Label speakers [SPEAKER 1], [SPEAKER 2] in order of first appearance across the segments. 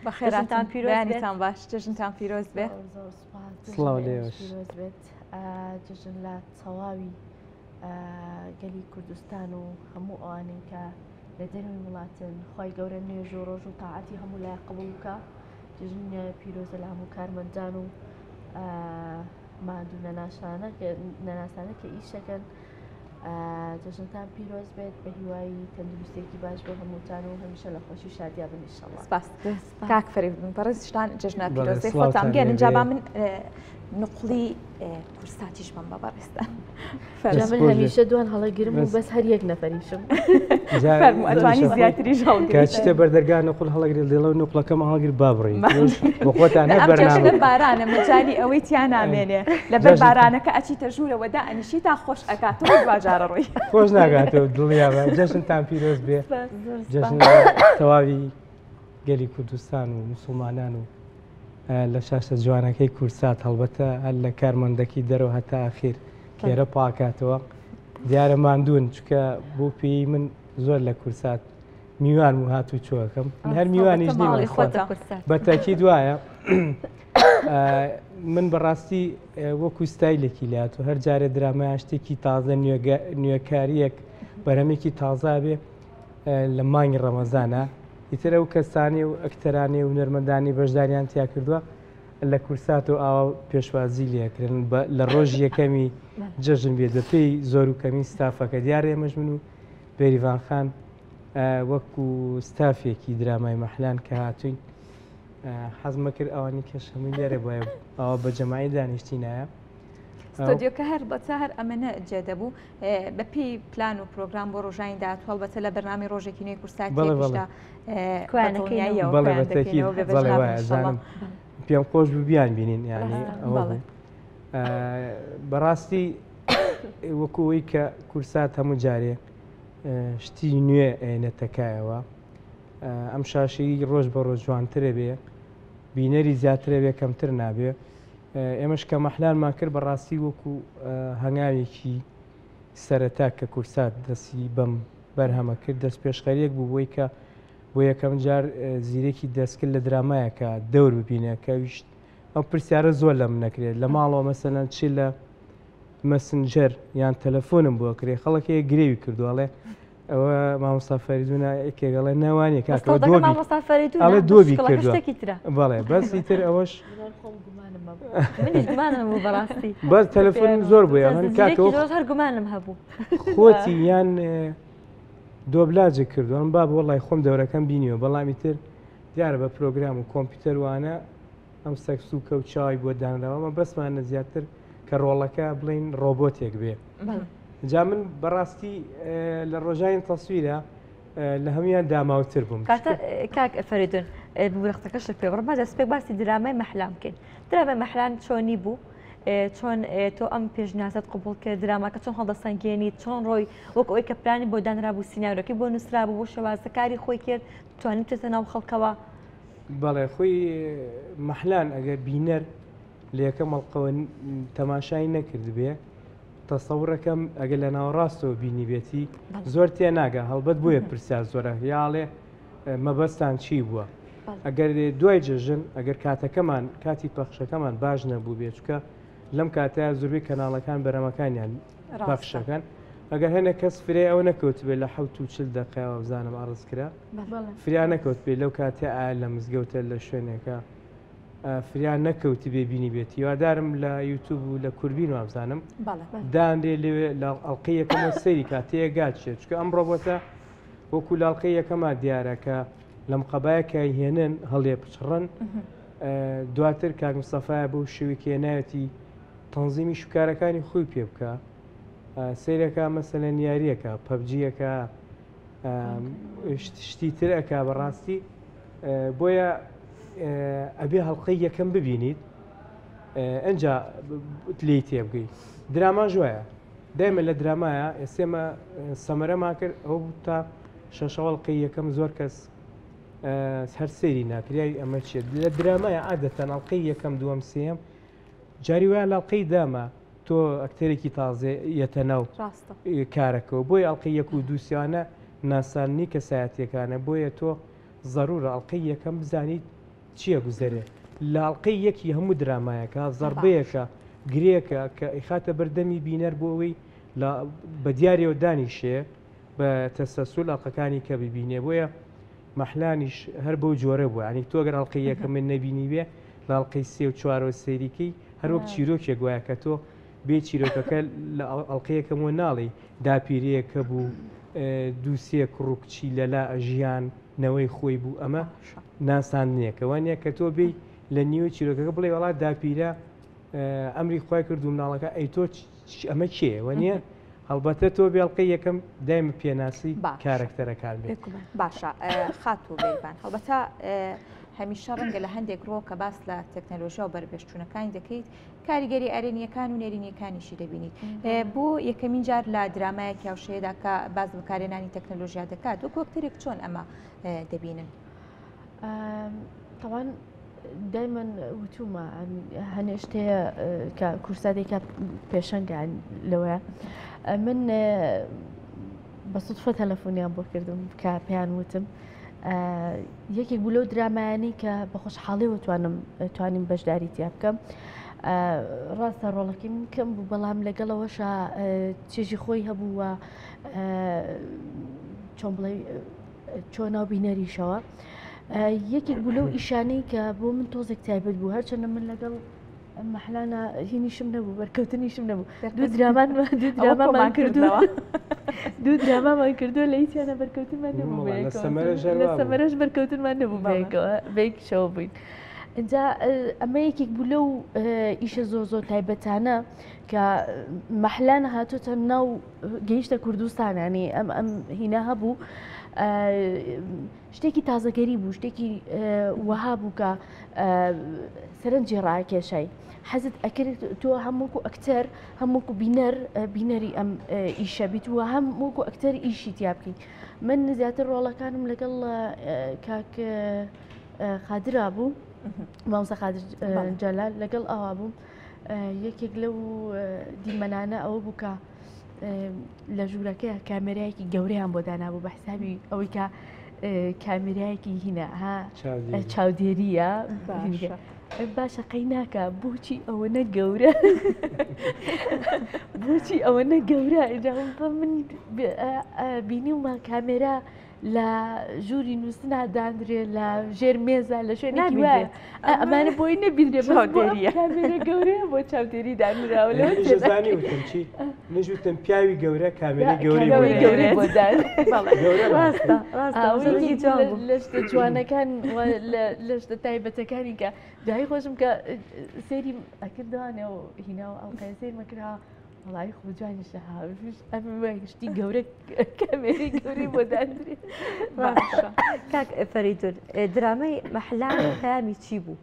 [SPEAKER 1] بەخێراتان پیرۆزیان باش جەژنتان پیرۆز بێ
[SPEAKER 2] سڵاو لێوەش
[SPEAKER 3] بێت جەژن لە تەواوی گەلی کوردستان و هەموو ئەوانەی کە لە دەرەوەی وڵاتن خی گەورە نوێژ و ڕۆژ و تاعەتی هەموو لای قبول بکە جژن پیرۆزە لە هەموو کارمەندان و ماندوو نەناسانە نەناسانە کە ئیشەکەن جەژنتان پیرۆز بێت بە هیوای تەندروستێکی باش بۆ هەمووتان و هەمیشە لە خۆشی شادیا بن ئیشەڵا.
[SPEAKER 1] سپاس کاک فەریدون بەڕێزیشتان جەژنە پیرۆزەی خۆتان بگەن جا با من نقڵی کورساتیش بم بە بەڕێزتان.
[SPEAKER 3] من هەمیشە دوان هەڵەگرم و بەس هەر یەک نەفەریشم.
[SPEAKER 1] فەرموو ئەتوانی زیاتریش هەڵگری.
[SPEAKER 2] کە چیتە بەردەرگا نقڵ هەڵەگرێت دێڵەو نقڵەکەم هەڵگر با بڕی بۆ خۆتان هەر بەرنامە
[SPEAKER 1] بارانە مەجالی ئەوەی تیا نامێنێ لەبەر بارانەکە ئەچیتە ژوورەوە دائەنیشی تا خۆش ئەکاتەوە دواجارە ڕۆی.
[SPEAKER 2] خۆش ناگاتەوە دڵنیابە جەژنتان پیرۆز بێ جەژن تەواوی گەلی کوردستان و موسڵمانان و لە شاشە جوانەکەی کوردسات هەڵبەتە هەر لە کارمەندەکی دەرەوە هەتا ئاخیر لێرە پاکاتەوە دیارە ماندوون چکە بۆ پێی من زۆر لە کوردسات میوان و هاتوو چۆکەم هەر میوانیش نیم بە تاکید وایە من بەڕاستی وەکو ستایلێکی لات و هەر جارێ درامای شتێکی تازە نوێکاریەک بەرهەمێکی تازە بێ لە مانگی ڕەمەزانە ئیتر ئەو کەسانی و ئەکتەرانی و نەرمەندانی بەشداریان تیا کردووە لە کورسات و ئاوا پێشوازی لێکردن لە ڕۆژ یەکەمی جەژن بێت بە پێی زۆر و کەمی ستافەکە دیارە ئێمەش من و بێریڤان خان وەکو ستافێکی درامای مەحلان کە هاتوین حەزمە کرد ئەوانی کەش هەمووی لێرە بۆیە ئەوە بە جەماعی دانیشتینایە.
[SPEAKER 1] ستۆدیۆکە هەر بەچە هەر ئەمەنە جێ دەبوو بە پێی پلان و پرۆگرام بۆ ڕۆژانی داهاتوو هەڵبەتە لە بەرنامەی ڕۆژێکی نوێی کورسات
[SPEAKER 2] پێم خۆش بوو بیان بینین ینی بەڕاستی وەکوەی کە کورسات هەموو جارێ شتی نوێ ئێنێتەکایەوە ئەم شاشەی ڕۆژ بە ڕۆژ جوانترە بێ بینەری زیاترە بێ کەمتر نابێ ئێمەش کە مەحلانمان کرد بەڕاستی وەکو هەنگاوێکی سەرەتا کە کورسات دەستی بەم بەرهەمە کرد دەست پێشخەریەک بوو بۆی کە بۆ یەکەم جار زیرەکی دەستکرد لە درامایەکە دەور ببینە کە ویشت ئەو پرسیارە زۆر لەم نەکرێت لە ماڵەوە مەسەلەن چی لە مەسنجەر یان تەلەفۆنم بۆ کرێ خەڵکێ گرێوی کردووەڵێ ئەوە مامۆستا فەریدونە یەکێک ئەڵێ ناوانیە کاکە دۆبی
[SPEAKER 4] مامۆستا فەریدون
[SPEAKER 2] ئەڵێ دۆبی
[SPEAKER 4] شکڵەکە
[SPEAKER 2] کردووە
[SPEAKER 4] شتێکی ترە
[SPEAKER 2] بەڵێ بەس ئیتر ئەوەش
[SPEAKER 3] گومانم هەبوو.
[SPEAKER 4] منیش گومانم هەبوو بەڕاستی
[SPEAKER 2] بەس تەلەفۆنم زۆر بووە من
[SPEAKER 4] زیرەکی
[SPEAKER 2] کاکە
[SPEAKER 4] زۆر هەر گومانم هەبوو
[SPEAKER 2] خۆتی یان دۆبلاجە کردووە من باب وەڵی خۆم دەورەکەم بینیوە بەڵام ئیتر دیارە بە پرۆگرام و کۆمپیوتەر وانە ئەم سەگ سووکە و چاوی بۆ دانراوە مەبەستمانە زیاتر کە ڕۆڵەکە بڵین ڕۆبۆتێک بێ جا من بەڕاستی لە ڕۆژانی تەسویرە لە هەمویان داماوتر بووم
[SPEAKER 4] کاک فەریدون بورەختەکەشت پێ بڕمە دەست پێک باسی درامای مەحلام بکەین درامای مەحلان چۆنی بوو چۆن تۆ ئەم پێشنیازت قوبڵ کرد دراماکە چۆن هەڵدەسەنگێنی چۆن ڕۆی وەک ئەوی کە پلانی بۆ دانرابوو سیناریۆکەی بۆ نووسرابوو بۆ شێوازەکاری خۆی کرد توانی بچێتە ناو خەڵکەوە
[SPEAKER 2] بەڵێ خۆی مەحلان ئەگەر بینەر لە یەکەم ئەڵقەوە تەماشای نەکردبێ تەسەورەکەم ئەگەر لە ناوەڕاستەوە بینیبێتی زۆر تێ ناگە هەڵبەت بۆیە پرسیار زۆرە یاڵێ مەبەستان چی بووە ئەگەر دوای جەژن ئەگەر کاتەکەمان کاتی پەخشەکەمان باش نەبوو بێ چکە لەم کاتەیە زۆربەی کەناڵەکان بەرەمەکانیان پەخشەکەن ئەگەر هەنێک کەس فرێ ئەوە نەکەوت بێ لە حوت و چل دقیقەوە بزانم ئەڕز کرا فریا نەکەوت بێ لەو کاتێ ئایا لە مزگەوتە لە شوێنێکە فریا نەکەوتبێ بینیبێت هیوادارم لە یوتوب و لە کوردبین وابزانم دانرێ لەوێ لە ئەڵلقەی یەکەمەوە سەیری کا تێگات چێت چکە ئەم ڕۆبۆتە وەکو لاڵقەی یەکەما دیارە کە لەم قەبایەکە هێنن هەڵێ پچڕن دواتر کاک مستەفایە بەو شێوەی ناوێتی تەنزیمی شوکارەکانی خۆی پێ بکە سەیرەکە مەسەلەن یاریەکە پەبجیەکە شتی تر ئەک بەڕاستی بۆیە ئەبێ هەڵلقەی یەکەم ببینیت ئەجا لی تێبگەی دراماش وایە دایمە لە درامایە ئێسێمە سەمەرەمان کرد ئەو تا شەشەوەڵقی یەکەم زۆر کەس هەر سەیری ناکریای ئەمە چێت لە درامایە عادەتەن ئەڵلقەی یەکەم دووەم سێم جاری وایە لاڵقەی دامە تۆ ئەکتەرێکی تازێ یەتە ناو کارەکەەوە بۆی ئەڵلقەی یەک و دووسیانە ناساننی کەسایەتیەکانە بۆیە تۆ زەرورە ئەڵلقەی یەکەم بزانیت. چییە گوزەرێ لە ئەڵقەی یەکی هەموو درامایەکە زەربەیەکە گرێکە کە ئەیخاتە بەردەمی بینەر بۆ ئەوەی لە بە دیارەوە دانیشێ بە تەسەسول ئەڵقەکانی کە ببینێ بۆیە مەحلانیش هەر بەو جۆرە بوو ینی تۆ گەر ئەڵقەی یەکەمت نەبینی بێ لە ئەڵقەی سێ و چوارەوە سەیریکەی هەر وەک چیرۆکێک وایە کە تۆ بێ چیرۆکەکە لە ئەڵقەیەکەمەوە ناڵێی داپیرەیەکە بوو دووسێ کوڕ و کچی لەلا ئەژیان نەوەی خۆی بوو ئەمە ناساندنێکە وانە کە تۆ بێی لە نیوەی چیرۆکەکە بڵێ وڵات داپیرە ئەمری خوای کرد و مناڵەکە ئەی تۆ ئەمە کێ وە نییە هەڵبەتە تۆ بێڵقی یەکەم دایمە پێناسی کارەکتەرەکان بێت
[SPEAKER 1] باشە خاتوو بێیبان هەڵبەتە هەمیشە ڕەنگە لە هەندێک ڕۆ کە باس لە تەکنەلۆژیا و بەرپێشچوونەکانی دەکەیت کاریگەری ئەرێنیەکان و نەرێنیەکانیشی دەبینیت بۆ یەکەمین جار لە درامایەک هاوشێدا کە باز بەکارهێنانی تەکنەلۆژیا دەکات وەک ئەکتەرێک چۆن ئەمە دەبینن؟
[SPEAKER 3] تاوان دایمەن وتومە هەنێ شتەیە کە کورساتێکە پێشەنگان لەوەیە من بە سوتفە تەلەفۆنیان بۆ کردم کە پێیان وتم یەکێک بوو لەو درامایانی کە بە خۆشحاڵیەوە توانم توانیم بەشداری تیا بکەم ڕاستە ڕۆڵەکەی من کەم بوو بەڵام لەگەڵەوەشە چێژی خۆی هەبوو و چۆن بڵێ چۆ ناو بینەریشەوە یەکێک بوو لەو ئیشانەی کە بۆ من تۆزێک تایبەت بوو هەرچەندە من لەگەڵ مەحلانە هینیشم نەبوو بەرکەوتنیشم نەبوو دوو درامان دوو درامامان کردووە دوو درامامان کردووە لە هیچیانە بەرکەوتنمان نەبوو لە سەمەرەش بەرکەوتنمان نەبوو بەیەکەوە بەیەکیشەوە بووین. اینجا ئەمە یەکێک بوو لەو ئیشە زۆر زۆر تایبەتانە کە مەحلان هاتۆتە ناو گەیشتە کوردستان ینی ئەم ئەم هینا هەبوو شتێکی تازەگەری بوو شتێکی وەها بوو کە سەرنجی ڕاکێشای حەزت ئەکرد تۆ هەم وەکو ئەکتەر هەم وەکو بینەر بینەری ئەم ئیشە بیت و هەم وەکو ئەکتەر ئیشی تیا بکەیت من زیاتر ڕۆڵەکانم لەگەڵ کاک قادرا بوو مامۆستا قادر جەلال لەگەڵ ئەوا بووم یەکێک لەو دیمەنانە ئەوە بوو کە لە ژوورەکەی کامێرایەکی گەورەیان بۆ دانابوو بە حسابی ئەوەی کە کامێرایەکی هینە ها چاودێریە باشە قەی ناکە بۆچی ئەوەنە گەورە بۆچی ئەوەنە گەورە من بینیومە کامێرا لە ژووری نووسنا دانرێ لە ژێر مێزە لە شوێنێکی وایە ئەمانە بۆی نەبینرێ چاودێریە کامێرە گەورەیە بۆ چاودێری دانراوە لەوە
[SPEAKER 2] زانی وتم چی منیش وتم پیاوی گەورە کامێرەی گەورەی
[SPEAKER 3] گەورەی بۆ دان ڕاستە ڕاستە لە شتە جوانەکان لە شتە تایبەتەکانی کە دوایی خۆشم کە سەیری ئەکردوانێ و هینا و ئەڵقەیە سەیرمە کرا وەڵی خۆ جوانیشە هاوش ئەمە شتی گەورە کامێرەی گەورەی بۆ داندرێ
[SPEAKER 4] کاک فەریدون درامای مەحلان پەیامی چی بوو؟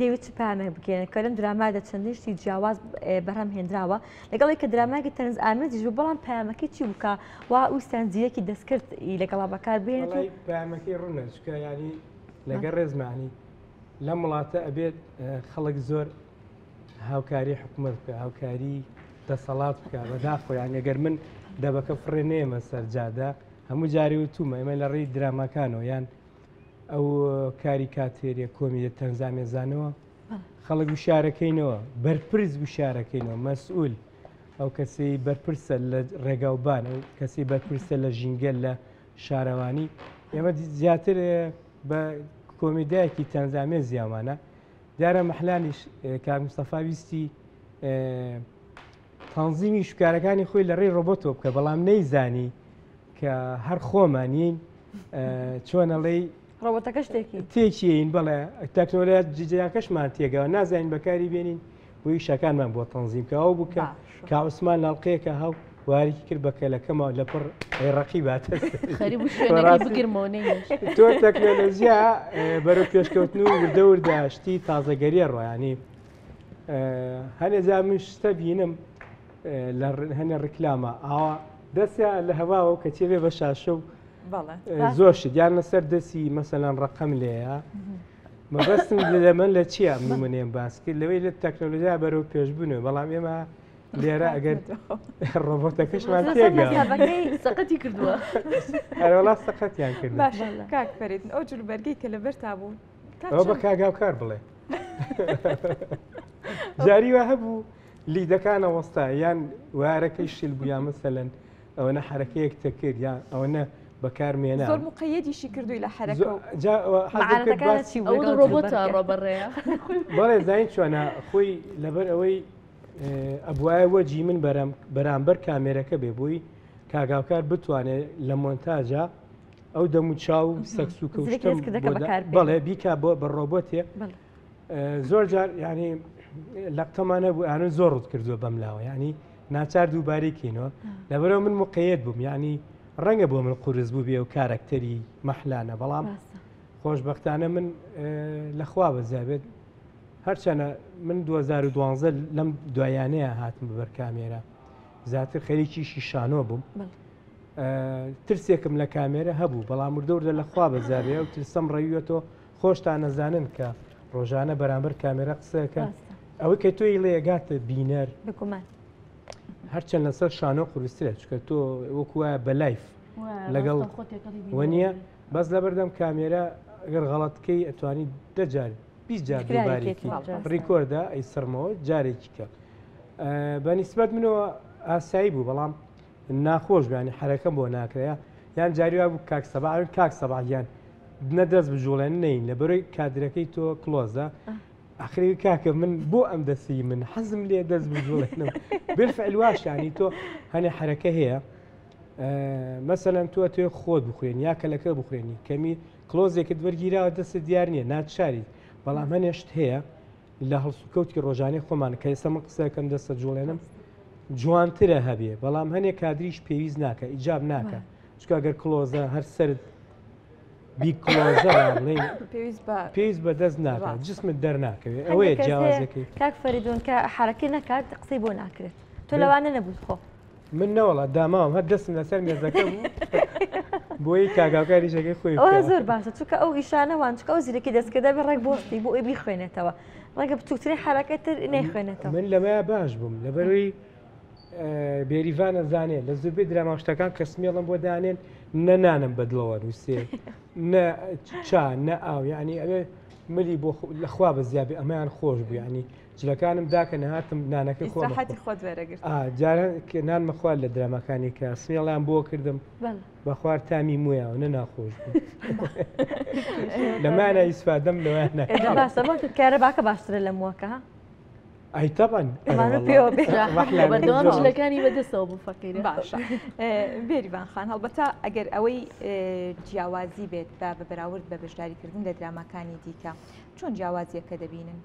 [SPEAKER 4] دەیوت چ پامێک بگەێنە کە لەم درامادا چەندین شتی جیاواز بەرهەم هێنراوە لەگەڵی کە دراماکی تەنز ئامێزیش بوو بەڵام پەیامەکەی چی بوو کە وا ویستان زیرەکی دەستکرد ی لەگەڵا بەکار بێنێت و
[SPEAKER 2] پەیامەکەی ڕوونە چونکە ینی لەگەڵ ڕێزمانی لەم وڵاتە ئەبێت خەڵک زۆر هاوکاری حکومەت بکە هاوکاری دەسەڵات بکە بەداخۆ یان ئەگەر من دەبەکە فڕێ نێمە سەر جادە هەموو جاری وتومە ئێمە لە ڕێی دراماکانەوە یان ئەو کاری کاتێریە کۆمیدە تەنزامێزانەوە خەڵک وشارەکەینەوە بەرپرس وشارەکەینەوە مەسئول ئەو کەسی بەرپرسە لە ڕێگاوبان ئەو کەسی بەرپرسە لە ژینگە لە شارەوانی ئێمە زیاتر بە کۆمیدایەکی تەنزامێ زیاوانە دیارە مەحلانیش کاک مستەفا ویستی تەنزیمی شکارەکانی خۆی لە ڕێی ڕۆبۆتۆ بکە بەڵام نەیزانی کە هەر خۆمانین چۆنەڵێی
[SPEAKER 4] ڕۆبۆتەکە شتێکی
[SPEAKER 2] تێکیین بەڵێ تەکنۆلۆژیا جیاکەشمان تێگەوە نازانین بەکاری بێنین بۆ ئیشەکانمان بۆ تەنزیم کە ئەو بوو کە کاوسمان لاڵقەیەکە هەو واریکی کرد بە کەلەکەمەوە لە پڕ ڕقی باتە تۆ تەکنۆلۆژیا بەرەو پێشکەوتن و وردە وردە شتی تازەگەریە ڕۆیانی هەنێ جا من شتە بینم لە هەنێ ڕیکلامە ئاوا دەستیان لە هەواوە کە چێ بێ بە شاشە و زۆر شت یان لەسەر دەستی مەسەلەن ڕقم لێیە مەبەستم لە من لە چییە نمونێم باس کرد لەوەی لە تەکنۆلۆژیا بەرەو پێشبوونەوە بەڵام ئێمە لێرە ئەگەر ڕۆبۆتەکەشمان تێگا
[SPEAKER 3] سەقەتی کردووە
[SPEAKER 2] هەروەڵا سەقەتیان کرد
[SPEAKER 1] کاک فەرید ئەو جلوبەرگەی کە لەبەرتا بوو.
[SPEAKER 2] ئەوە بە کاگاوکار بڵێ جاری وا هەبوو لیدەکانە وەستا یان وارەکەی شل بوو یا مەسەلەن ئەوەنە حرەکەیەک تەکرد یا ئەوەنە بەکارمێنا
[SPEAKER 1] زۆر مقەیەدیشی کردووی لە حرەکە
[SPEAKER 3] ڕۆبۆتە ڕۆبەڕێە
[SPEAKER 2] بەڵێ زانین چۆنە خۆی لەبەر ئەوەی ئەبواە وەجی من بەرەم بەرامبەر کامێرەکە بێ بووی کاگاوکار بتوانێت لە مۆنتاجە ئەو دەم و چاو سەکس و کەوشتم بەڵێ بیکا بۆ بە ڕۆبۆتێ زۆر جار ینی لەقتەمان هەبوو ئەانن زۆر ڕوت کردووە بەم لاوە ینی ناچار دووبارەی کەینەوە لەبەرەوە من مقەیەت بووم ینی ڕەنگە بۆ من قورس بوو بێ و کارەکتەری مەحلانە بەڵام خۆشببختانە من لەخوا بەزیابێت هەرچەنە من 2012 لەم دوایانەیە هاتم بەر کامێرە زیاتر خەریکیشی شانۆ بووم ترسێکم لە کامێرە هەبوو بەڵام وردە وردە لە خوا بەزابێ و ترسم ڕەویەتەوە خۆشتان نەزانن کە ڕۆژانە بەرامبەر کامێرە قسەکە ئەوەی کە تۆی لێگاتە بینەر
[SPEAKER 4] بگومان
[SPEAKER 2] هەرچەند لەسەر شانۆ قورسترە چکە تۆ وەکو وایە بە live لەگەڵ وە نییە بەس لە بەردەم کامێرە ئەگەر غەڵەتکەی ئەتوانی دەجار 20 جار دووبارێکی record ە ئەی سڕمەوە جارێکی کە بە نیسبەت منەوە ئاسایی بوو بەڵام ناخۆش بوو یانی حەرەکەم بۆ ناکرا یان جاری وا بوو کاک سەباح ئەوێن کاک سەباح گیان نە دەست بجوڵێن نین لە بەرەی کادرەکەی تۆ close ە ئەخری کاکە من بۆ ئەم دەستی من حەزم لێ دەست بجوڵێنم بالفعل واشانی تۆ هەنێ حرەکە هەیە مەسەلەن تۆ توێ خۆت بخوێن یا کەلەکە بخوێنی کەمی close ێکت وەرگیراوە دەست دیار نییە ناچاریت بەڵام هەنێشت هەیە لە هەڵسوکەوتی ڕۆژانەی خۆمان کە ئێستا من قسە کەم دەستە جوڵێنم جوانترە هەبێ بەڵام هەنێک کادریش پێویست ناکە ئیجاب ناکە چکە گەر close ە هەر سرد بی close ە پێویست بە دەست ناکە جسمت دەرناکەوێت ئەوەیە جیاوازەکەی
[SPEAKER 4] کاک فەریدون کە حرەکەی نەکات قسەی بۆ ناکرێت تۆ لەوانە نەبوویت خۆ
[SPEAKER 2] من نەوەڵا داماوم هەر دەستم لەسەر مێزەکە بوو بۆی کاگاکاریشەکەی خۆی
[SPEAKER 4] ئەوە زۆر باشە چونکە ئەو ئیشانە وان چونکە ئەو زیرەکی دەستکردە بێ ڕێک بۆستی بۆ ئەوی بیخوێنێتەوە ڕەنگە بچووکترین حرەکەی تر نەیخوێنێتەوە
[SPEAKER 2] من لەمەیا باش بووم لەبەروی بێریڤانە زانێ لە زۆربەی دراما شتەکان کە سمێڵم بۆ دانێن نە نانم بەدڵەوە نووسێ نە چا نە ئاو یعنی ئەوێ ملی بۆ لەخوا بە زیابێ ئەمەیان خۆش بوو یعنی جلەکانم داکە نەهاتم نانەکەی خۆم
[SPEAKER 1] ئیسراحەتی خۆت وەرەگرت.
[SPEAKER 2] ئا جاران کە نانمە خوارد لە دراماکانی کە سمێڵیان بۆ کردم بەخوار تامی مویاوە نە ناخۆش بوو لەمانە ئیسفادەم لەوان
[SPEAKER 4] باشە کارەباکە باشترە لە مووەکە ها
[SPEAKER 2] ئەی تەبەن
[SPEAKER 3] بەردەوام جلەکانی بەدەستەوە بوو فەقیرە
[SPEAKER 1] باشە بێریڤان خان هەڵبەتە ئەگەر ئەوەی جیاوازی بێت بە بە بەراورد بە بەشداریکردن لە دراماکانی دیکە چۆن جیاوازیەکە دەبینن؟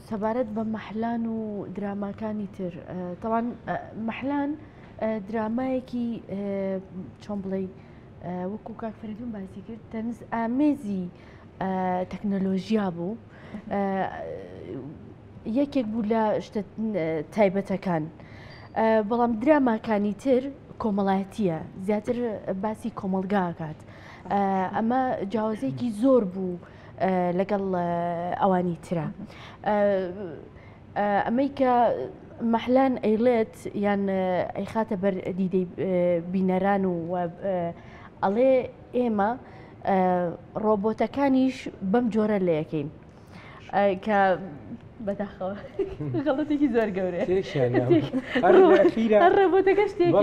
[SPEAKER 3] سەبارەت بە مەحلان و دراماکانی تر تەوان مەحلان درامایەکی چۆن بڵێ وەکو کاک فریدون باسی کرد تەنز ئامێزی تەکنەلۆژیا بوو یەکێک بوو لە شتە تایبەتەکان بەڵام دراماکانی تر کۆمەڵایەتیە زیاتر باسی کۆمەلگاکات ئەمە جیاوازێکی زۆر بوو لەگەڵ ئەوانی ترە. ئەمەی کە مەحلان ئەیڵێت یان ئەیخاتە بەر دیدەی بینەران و ئەڵێ ئێمە ڕۆبۆتەکانیش بەم جۆرە لە یەکەین کە بەداخەوە غەڵەتێکی زۆر گەورەیە ڕۆبۆتەکە شتێک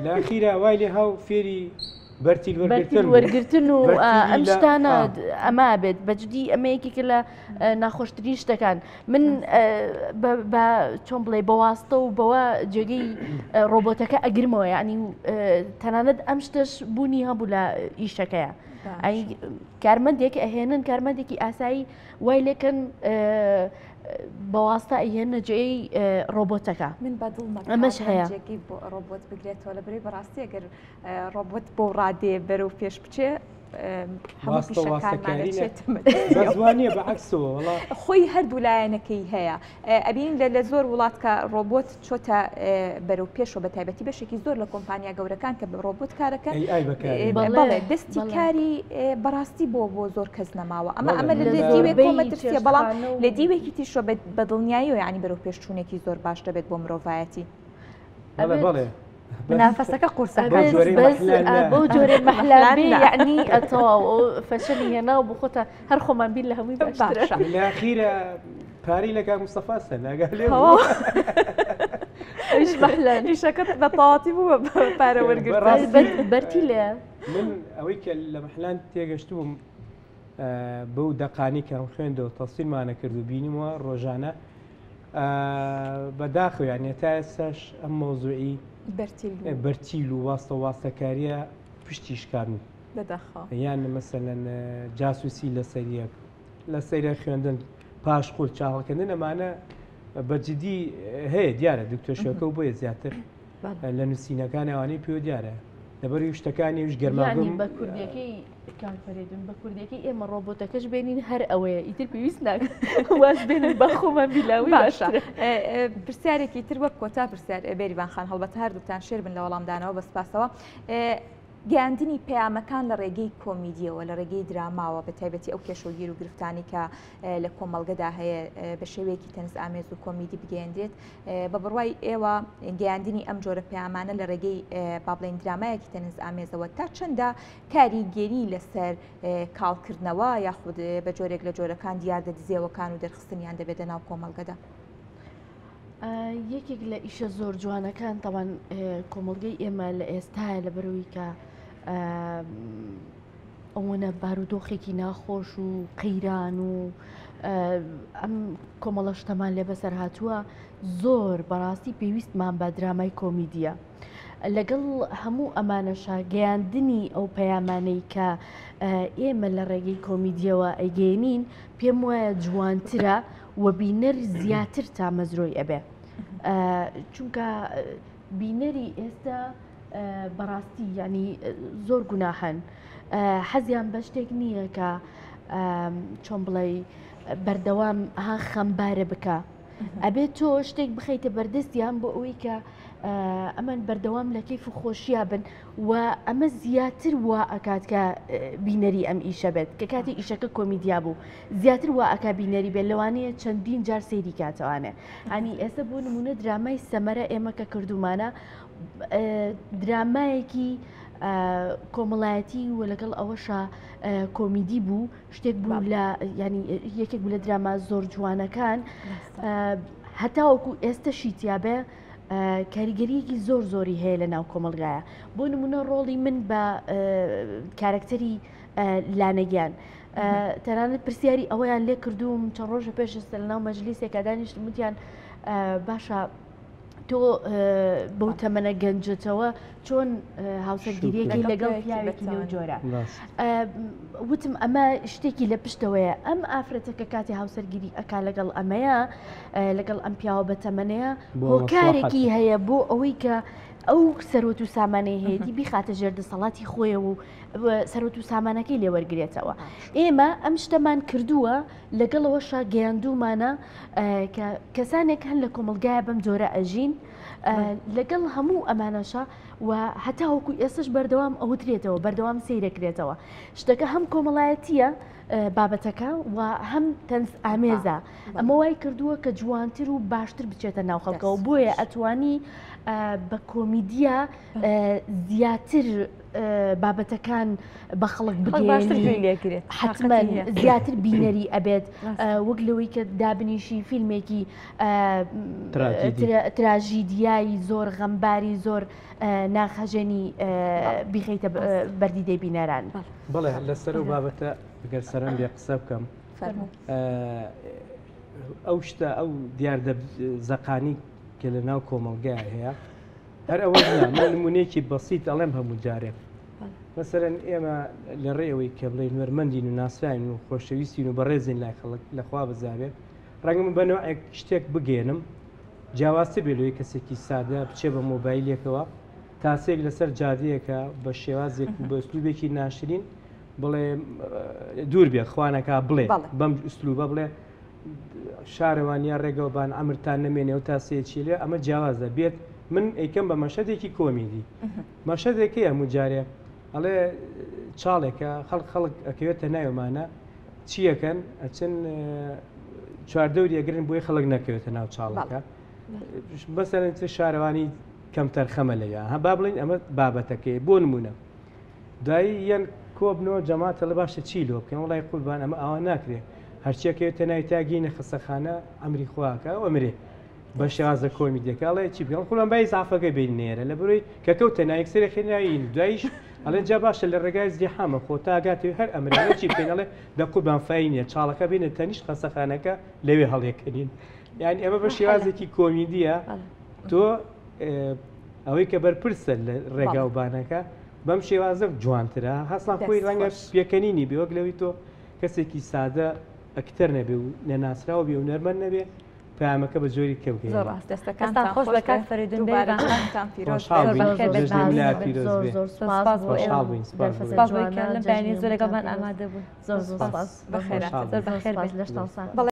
[SPEAKER 2] لە ئەخیرا وای لێ هاو فێری بەرتیل
[SPEAKER 3] وەرگرتن وەرگرتن و ئەم شتانە ئەمە بێت بەجدی ئەمە یەکێکە لە ناخۆشترین شتەکان من بە چۆن بڵێ بەواستە و بەوە جێگەی ڕۆبۆتەکە ئەگرمەوە یعنی تەنانەت ئەم شتەش بوونی هەبوو لە ئیشەکەیە ئەی کارمەندێک ئەهێنن کارمەندێکی ئاسایی وای لێکن بەواستە ئەیهێنە جێی ڕۆبۆتەکە
[SPEAKER 1] من بەدڵمە
[SPEAKER 3] ئەمەش هەیە
[SPEAKER 1] جێگەی بۆ ڕۆبۆت بگرێتەوە لە بەرەی بەڕاستی ئەگەر ڕۆبۆت بۆ ڕادێ بەرەو پێش بچێ هەموو
[SPEAKER 2] پیشەکانمانوانە بە عکسەوە
[SPEAKER 1] خۆی هەردوو لایەنەکەی هەیە ئەبین لە لە زۆر وڵات کە ڕۆبۆت چۆتە بەرەو پێشەوە بە تایبەتی بەشێکی زۆر لە کۆمپانیا گەورەکان کە بە ڕۆبۆت کارەکە بەڵێ دەستی کاری بەڕاستی بۆ بۆ زۆر کەس نەماوە ئەمە ئەمە لە دیوێک مەترسیە بەڵام لە دیوێکی تیشەوە بە دڵنیاییەوە یعنی بەرەو پێشچوونێکی زۆر باش دەبێت بۆ مرۆڤایەتی.
[SPEAKER 2] بەڵێ.
[SPEAKER 4] منافەسەکە قورسە
[SPEAKER 3] بەو جۆرەی مەحلان بێ یعنی تەواو فەشەلی هێنا و بخۆتە هەر خۆمان بیر لە هەمووی باشترە
[SPEAKER 2] لە ئەخیرە پارەی لە کاک مستەفا سەند ئاگا لێ
[SPEAKER 1] ئەویش مەحلان ئیشەکەت بە تەواتی بوو بە پارە وەرگرتن
[SPEAKER 3] بەرتی لێ
[SPEAKER 2] من ئەوەی کە لە مەحلان تێگەشتبووم بەو دەقانی کە خوێندەوە تەسیرمانە کرد و بینیمەوە ڕۆژانە بەداخەوە یانە تا ئێستاش ئەم مەوزوعی بەرتیل و واستە واستەکاریە پشتی شکان یان مەسەلەن جاسوسی لەسەریەک لە سەیرە خوێندن پاش خول چاڵکردن ئەمانە بە جدی هەیە دیارە دکتۆر شێکە و بۆیە زیاتر لە نووسینەکان ئەوانەی پێوە دیارە لەبەر شتەکانی وش گەرماگەم
[SPEAKER 3] بە کوردیەکەی کاک فەرێدون بە کوردیەکەی ئێمە ڕۆبۆتەکەش بێنین هەر ئەوەیە ئیتر پێویست ناکات واز بێنن بە خۆمان بیلاوی
[SPEAKER 1] باشە پرسیارێکی تر وەک کۆتا پرسیار بێریڤان خان هەڵبەتە هەردووکتان شێر بن لە وەڵامدانەوە بە سپاسەوە گەیاندنی پەیامەکان لە ڕێگەی کۆمیدیەوە لە ڕێگەی دراماوە بە تایبەتی ئەو کێشە و گیر و گرفتانی کە لە کۆمەڵگەدا هەیە بە شێوەیەکی تەنز ئامێز و کۆمیدی بگەیەندرێت بە بڕوای ئێوە گەیاندنی ئەم جۆرە پەیامانە لە ڕێگەی با بڵێین درامایەکی تەنز ئامێزەوە تا چەندە کاریگەری لەسەر کاڵکردنەوە یاخود بە جۆرێک لە جۆرەکان دیاردە دزێوەکان و دەرخستنیان دەبێت لە ناو کۆمەڵگەدا؟
[SPEAKER 3] یەکێک لە ئیشە زۆر جوانەکان تاوان کۆمەڵگەی ئێمە لە ئێستاە لە بەرەوەی کە ئەوەنە بارودۆخێکی ناخۆش و قەیران و ئەم کۆمەڵە شتەمان لێ بەسەر هاتووە زۆر بەڕاستی پێویستمان بە درامای کۆمیدیە. لەگەڵ هەموو ئەمانەشا گەیاندنی ئەو پەیامانەی کە ئێمە لە ڕێگەی کۆمیدیەوە ئەیگەێنین پێم وایە جوانترە و بینەر زیاتر تامەزرۆی ئەبێ چونکە بینەری ئێستا بەڕاستی یعنی زۆر گوناحن حەزیان بە شتێک نییە کە چۆن بڵێ بەردەوام ها خەمبارە بکە ئەبێت تۆ شتێک بخەیتە بەردەستیان بۆ ئەوەی کە ئەمان بەردەوام لە کەیف و خۆشییا بن و ئەمە زیاتر وا ئەکات کە بینەری ئەم ئیشە بێت کە کاتی ئیشەکە کۆمیدیا بوو زیاتر وا ئەکا بینەری بێت لەوانەیە چەندین جار سەیری کاتەوانێ ئەنی ئێستا بۆ نمونە درامای سەمەرە ئێمە کە کردومانە درامایەکی کۆمەڵایەتی و لەگەڵ ئەوەشا کۆمیدی بوو شتێک بوو لە ینی یەکێک بوو لە دراما زۆر جوانەکان هەتاوەکو ئێستەشی تیاابێ کاریگەریەکی زۆر زۆری هەیە لە ناو کۆمەلگایە بۆ نمونە ڕۆڵی من بە کارکتەری لانەگیان تەنانەت پرسیاری ئەوەیان لێ کردووم چەند ڕۆژە پێش ئێستا لە ناو مەجلیسێکا دانیشتم وتیان باشە تۆ بەو تەمەنە گەنجەتەوە چۆن هاوسەرگیریەکی لەگەڵ پیاوێکی لەو جۆرە وتم ئەمە شتێکی لە پشتەوەیە ئەم ئافرەتە کە کاتی هاوسەرگیری ئەک لەگەڵ ئەمەیە لەگەڵ ئەم پیاوە بە تەمەنەیە هۆکارێکی هەیە بۆ ئەوەی کە ئەو سەرۆت و سامانەی هەیەی بیخاتە ژێر دەسەڵاتی خۆیەوە و سەرۆت و سامانەکەی لێوەرگێتەوە ئێمە ئەم شتەمان کردووە لەگەڵەوەشا گەیاندوومانە کە کەسانێک هەن لە کۆمەڵگایە بەم جۆرە ئەژین لەگەڵ هەموو ئەمانەشە و هەتاوەکو ئێستش بەردەوام ئەوترێتەوە بەردەوام سەیرەکرێتەوە شتەکە هەم کۆمەڵایەتیە بابەتەکە و هەم تەنز ئامێزە ئەمە وای کردووە کە جوانتر و باشتر بچێتە ناو خەڵکەوە بۆیە ئەتوانی بە کۆمیدیا زیاتر بابەتەکان بە خەڵک بگەیەنی حتمما زیاتر بینەری ئەبێت وەک لەوەی کە دابنیشی فیلمێکی تراژیدیایی زۆر غەمباری زۆر ناخەژێنی بیخەیتە بەردیدەی بینەران.
[SPEAKER 2] بەڵێ لەسەر و بابەتە گەر سەرم بێ قسە بکەم ئەو شتە ئەو دیاردە زەقانی کە لە ناو کۆمەڵگای هەیە هەر ئەوە نا من نمونەیەکی بەسیت ئەڵێم هەموو جارێک مەسەرەن ئێمە لە ڕێەوەی کە بڵێ نوەرمەندین و ناسراین و خۆشەویستین و بەڕێزین لای خەڵک لەخوا بزاێ ڕەنگە من بە نوعێک شتێک بگەێنم جیاوازتر بێ لەوەی کەسێکی سادە بچێ بە مۆبایلێکەوە تاسێک لەسەر جادەیەکە بە شێوازێک و بە ئوسلوبێکی ناشرین بڵێ دوور بێ خوانەکە بڵێ بەم ئوسلوبە بڵێ شارەوانیا ڕێگەوبان ئەمرتان نەمێنێ و تاسەیەکی لێ ئەمە جیاوازە بێت من ئەیکەم بە مەشەدێکی کۆمیدی مەشەدێکی هەموو جارێ ئەڵێ چاڵێکە خەڵک خەڵک ئەکەوێتە ناومانە چیەکەن ئەچن چواردەوری ئەگرن بۆی خەڵک نەکەوێتە ناو چاڵەکە بەسەرەن چ شارەوانی کەمتەرخەمە لەوێ ها با بڵین ئەمە بابەتەکەی بۆ نمونە دوایی یەن کۆبنەوە جەماعەت ئەڵێ باشە چی لۆ بکەین وەڵای قوربان ئەمە ئاوا ناکرێ هەرچیەکەوێتە ناوی تا گەینە خەسەخانە ئەمری خواکە ئەو ئەمرێ بە شێوازە کۆمیدیەکە ئەڵێ چی بکەم قوربان بای زعفەکە بینێرە لە بەرەی کە کەوتە ناوی یەکسەر خێناوی دواییش ئەڵێن جا باشە لە ڕێگای زیحامە خۆ تا گاتێ هەر ئەمرێ چی بکەین ئەڵێ دە قوربان فای نییە چاڵەکە بینە تەنیشت خەسەخانەکە لەوێ هەڵێکەنین یعنی ئەمە بە شێوازێکی کۆمیدیە تۆ ئەوەی کە بەرپرسە لە ڕێگا و بانەکە بەم شێوازە جوانترە هەسان خۆی ڕەنگە پێکەنینی بێ وەک لەوەی تۆ کەسێکی سادە ئەکتەر نەبێ و نەناسراو بێ و نەرمەند نەبێ پامەکە بە جۆری کە بگەێ
[SPEAKER 4] زۆر ڕاست دەستەکانتان خۆش بە کاک فەریدون
[SPEAKER 1] دووبارەتان پیرۆز
[SPEAKER 4] سپاس بۆ لەم بەیانی زۆر لەگەڵمان ئامادە بوون
[SPEAKER 3] زۆر زۆر سپاس
[SPEAKER 1] بەخێر
[SPEAKER 3] زۆر بەخێر لەشتان ساغ.